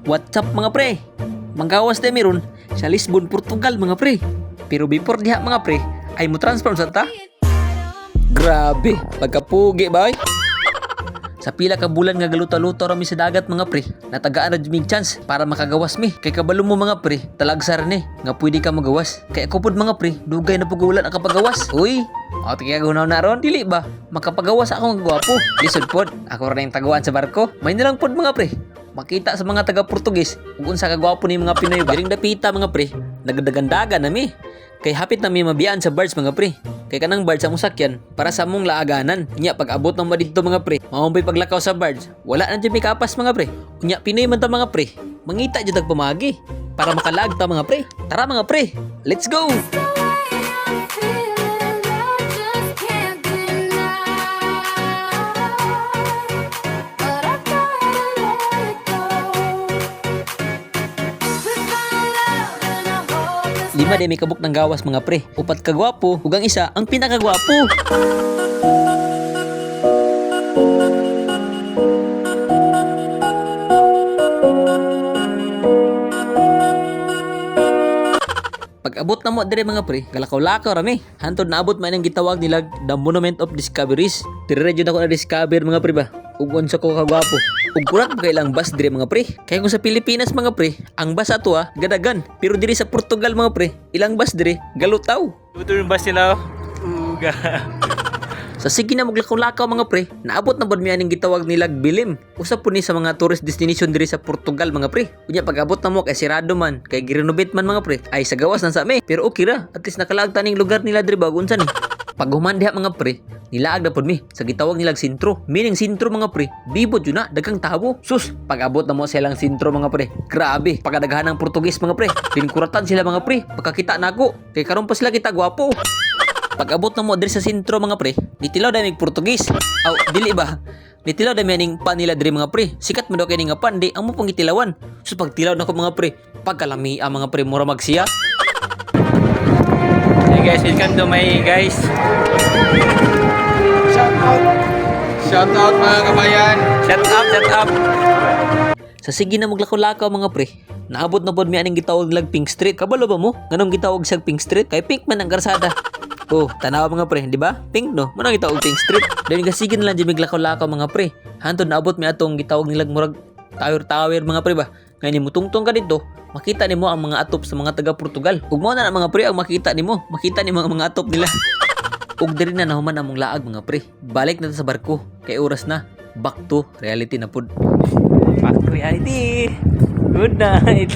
What's up, mga pre? Manggawas ta mi ron sa Lisbon, Portugal, mga pre. Pero before diha, mga pre, ay mo transform sa ta. Grabe, pagkapugi ba oy? Sa pila ka bulan nga galuta-luta ra mi sa dagat, mga pre, natagaan ra jud mig chance para makagawas mi. Kay kabalo mo, mga pre, talagsar ni nga pwede ka magawas. Kay ako pod, mga pre, dugay na pud wala nakapagawas. Uy, ato kaya gunaw na ron, dili ba? Makapagawas ako nga gwapo. Lisod pod, ako ra yung taguan sa barko. May nilang pod, mga pre. Makita sa mga taga Portugis ug unsa ka gwapo ni mga Pinoy ba. Diring dapita, mga pre, nagdagandagan na mi. Kay hapit na mi mabiyaan sa barge, mga pre. Kay kanang barge ang usakyan para sa among laaganan. Unya pag abot ng madidto, mga pre, mao bay paglakaw sa barge. Wala na jud mi kapas, mga pre. Unya Pinoy man ta, mga pre. Mangita jud tag pamagi para makalaag ta, mga pre. Tara, mga pre, let's go! The way I'm feeling, I just can't deny. But I gotta let it go. We found love in a hopeless Lima di mi kabuk ng gawas, mga pre. Upat ka gwapo, ug ang isa ang pinakagwapo. Pag abot na mo dire, mga pre, galakaw-lakaw rami. Hantod naabot man ang gitawag nila The Monument of Discoveries. Dire jud ako na discover, mga pre ba. Ug unsa ko kagwapo. Ug kurat ba kay ilang bus dire, mga pre. Kay kung sa Pilipinas, mga pre, ang bus ato ah, gadagan. Pero dire sa Portugal, mga pre, ilang bus dire galutaw. Ito yung bus nila. Uga. Sa sige na maglakaw-lakaw, mga pre, naabot na bod mi aning gitawag nila Belem. Usa po ni sa mga tourist destination diri sa Portugal, mga pre. Unya pag abot na mo kay sirado man, kay girenovate man, mga pre. Ay sa gawas na sa mi. Pero okay ra, at least nakalaag taning lugar nila diri ba unsa ni. Pag human diha, mga pre, nilaag na pod mi sa gitawag nilag sentro. Meaning sentro, mga pre, bibo jud na, daghang tawo. Sus, pag abot na mo sa ilang sentro, mga pre, grabe, pagkadaghan ng Portugis, mga pre. Dinkuratan sila, mga pre, pagkakita nako. Kay karon pa sila kita gwapo. Pag abot na mo diri sa sentro, mga pre, nitilaw dami Portugis. Aw, dili ba? Nitilaw dami aning pan nila diri, mga pre. Sikat mo daw kini nga pan, di ang mo pang gitilawan. So pagtilaw nako, mga pre, pagkalami ang mga pre mura magsiya. Hey guys, welcome to my guys. Shout out. Shout out, mga kabayan. Shut up, shut up. Sa sige na maglakaw-lakaw, mga pre, naabot na pod mi aning gitawag nilag Pink Street. Kabalo ba mo? Nganong gitawag siyang Pink Street? Kay pink man ang karsada. Oh, tanawa, mga pre, di ba? Pink no? Mo nang gitawag Pink Street. Dayon gasige na lang jud miglakaw-lakaw, mga pre. Hantod naabot mi atong gitawag nilag murag tower-tower, mga pre ba. Ngayon nimo tungtong ka dito, makita nimo ang mga atop sa mga taga Portugal. Ug mao na na, mga pre, ang makita nimo. Makita nimo ang mga atop nila. Ug diri na nahuman among laag, mga pre. Balik na ta sa barko kay oras na. Back to reality na pud. Back to reality. Good night.